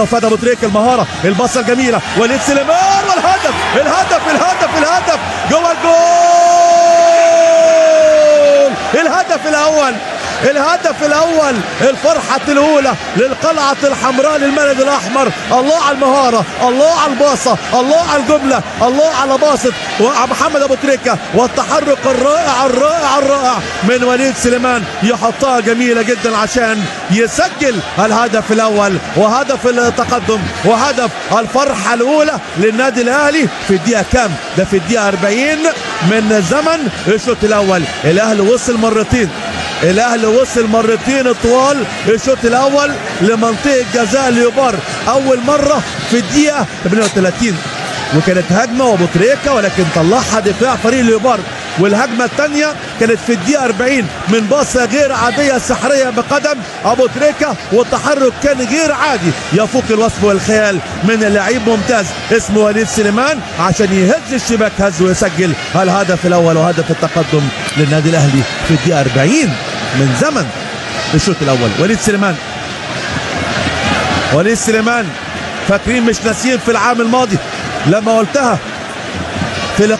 فات ابو تريكه، المهارة، الباصه الجميلة، وليد سليمان، والهدف الهدف الهدف الهدف جوه الجول، الهدف الاول، الهدف الاول، الفرحة الاولى للقلعه الحمراء للملل الاحمر. الله على المهارة، الله على الباصه، الله على الجملة، الله على باصة محمد ابو تريكه، والتحرك الرائع الرائع الرائع من وليد سليمان، يحطها جميلة جدا عشان يسجل الهدف الاول وهدف التقدم وهدف الفرحة الاولى للنادي الاهلي في الدقيقة كام؟ ده في الدقيقة 40 من زمن الشوط الاول. الاهلي وصل مرتين، الاهلي وصل مرتين طوال الشوط الاول لمنطقه جزاء ليوبار. اول مرة في الدقيقة 38 وكانت هجمة وابو تريكه ولكن طلعها دفاع فريق ليوبار، والهجمه الثانية كانت في الدقيقة 40 من باصة غير عادية سحريه بقدم ابو تريكه، والتحرك كان غير عادي يفوق الوصف والخيال من لعيب ممتاز اسمه وليد سليمان عشان يهز الشباك هز ويسجل الهدف الاول وهدف التقدم للنادي الاهلي في الدقيقة 40 من زمن الشوط الاول. وليد سليمان، وليد سليمان، فاكرين مش ناسيين في العام الماضي لما قلتها في